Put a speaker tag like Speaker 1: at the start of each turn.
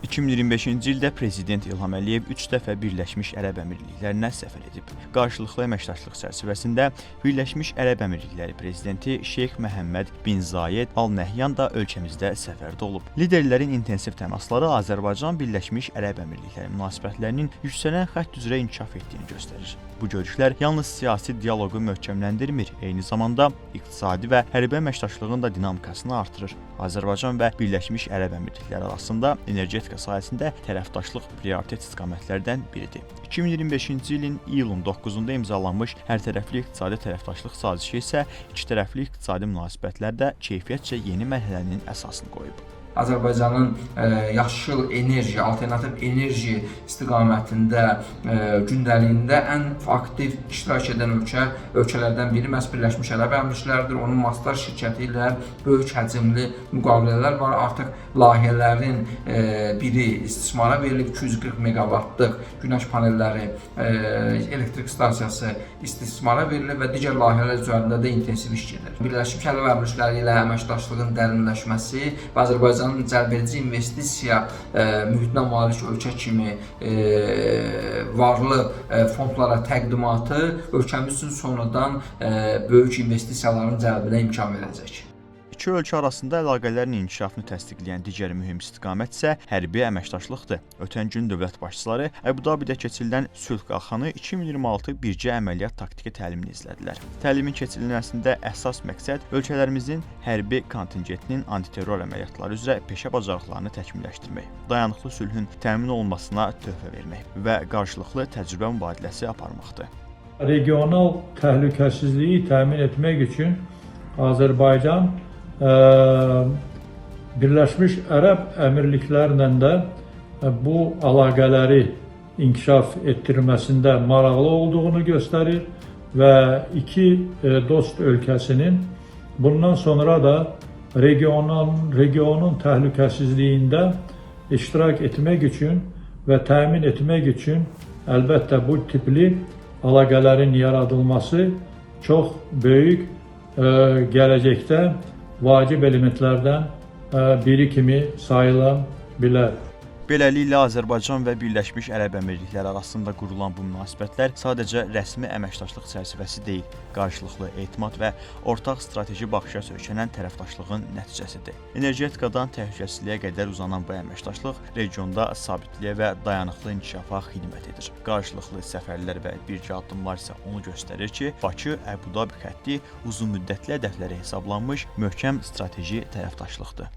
Speaker 1: 2025-ci ildə Prezident İlham Əliyev 3 dəfə Birləşmiş Ərəb Əmirliklərinə səfər edib. Qarşılıqlı əməkdaşlıq çərçivəsində Birləşmiş Ərəb Əmirlikləri prezidenti Şeyx Məhəmməd bin Zayed Al Nəhyan da ölkəmizdə səfərdə olub. Liderlərin intensiv təmasları Azərbaycan Birləşmiş Ərəb Əmirlikləri münasibətlərinin yüksələn xətt üzrə inkişaf etdiyini göstərir. Bu görüşlər yalnız siyasi dialoqu möhkəmləndirmir, eyni zamanda iqtisadi və hərbi əməkdaşlığın da dinamikasını artırır. Azərbaycan və Birləşmiş Ərəb Əmirlikləri arasında energetika sahəsində tərəfdaşlıq prioritet istiqamətlərdən biridir. 2025-ci ilin iyulun 9-da imzalanmış hərtərəfli iqtisadi tərəfdaşlıq sazişi isə ikitərəfli iqtisadi münasibətlərdə keyfiyyətcə yeni mərhələnin əsasını qoyub.
Speaker 2: Azərbaycanın yaşıl enerji, alternativ enerji istiqamətində gündəliyində ən aktiv iştirak edən ölkələrdən biri məhz Birləşmiş Ərəb Əmirlikləridir. Onun Masdar şirkəti ilə böyük həcmli müqavilələr var. Artıq layihələrin biri istismara verilib, 240 meqavatlıq günəş panelləri elektrik stansiyası istismara verilib və digər layihələr üzərində də intensiv iş gedir. Birləşmiş Ərəb Əmirlikləri ilə əməkdaşlığın dərinləşməsi və Azərbaycanın cəlbedici investisiya mühitinə malik ölkə kimi varlı fondlara təqdimatı ölkəmiz üçün sonradan böyük investisiyaların cəlbinə imkan verəcək.
Speaker 1: İki ölkə arasında əlaqələrin inkişafını təsdiqləyən digər mühüm istiqamət isə hərbi əməkdaşlıqdır. Ötən gün dövlət başçıları Əbu-Dabidə keçirilən Sülh Qalxanı 2026 birgə əməliyyat taktiki təlimini izlədilər. Təlimin keçirilməsində əsas məqsəd ölkələrimizin hərbi kontingentinin antiterror əməliyyatları üzrə peşə bacarıqlarını təkmilləşdirmək, dayanıqlı sülhün təmin olunmasına töhfə vermək və qarşılıqlı təcrübə mübadiləsi aparmaqdır.
Speaker 3: Regional təhlükəsizliyi təmin etmək üçün Azərbaycan Birləşmiş Ərəb Əmirliklərlə də bu əlaqələri inkişaf etdirməsində maraqlı olduğunu göstərir və iki dost ölkəsinin bundan sonra da regionun təhlükəsizliyində iştirak etmək üçün və təmin etmək üçün əlbəttə bu tipli əlaqələrin yaradılması çox böyük gələcəkdə vacib elementlərdən biri kimi sayıla bilər.
Speaker 1: Beləliklə, Azərbaycan və Birləşmiş Ərəb Əmirlikləri arasında qurulan bu münasibətlər sadəcə rəsmi əməkdaşlıq çərçivəsi deyil, qarşılıqlı etimad və ortaq strateji baxışa söykənən tərəfdaşlığın nəticəsidir. Energetikadan təhlükəsizliyə qədər uzanan bu əməkdaşlıq regionda sabitliyə və dayanıqlı inkişafa xidmət edir. Qarşılıqlı səfərlər və birgə addımlar isə onu göstərir ki, Bakı-Əbu-Dabi xətti uzunmüddətli hədəflərə hesablanmış möhkəm strateji tərəfdaşlıqdır.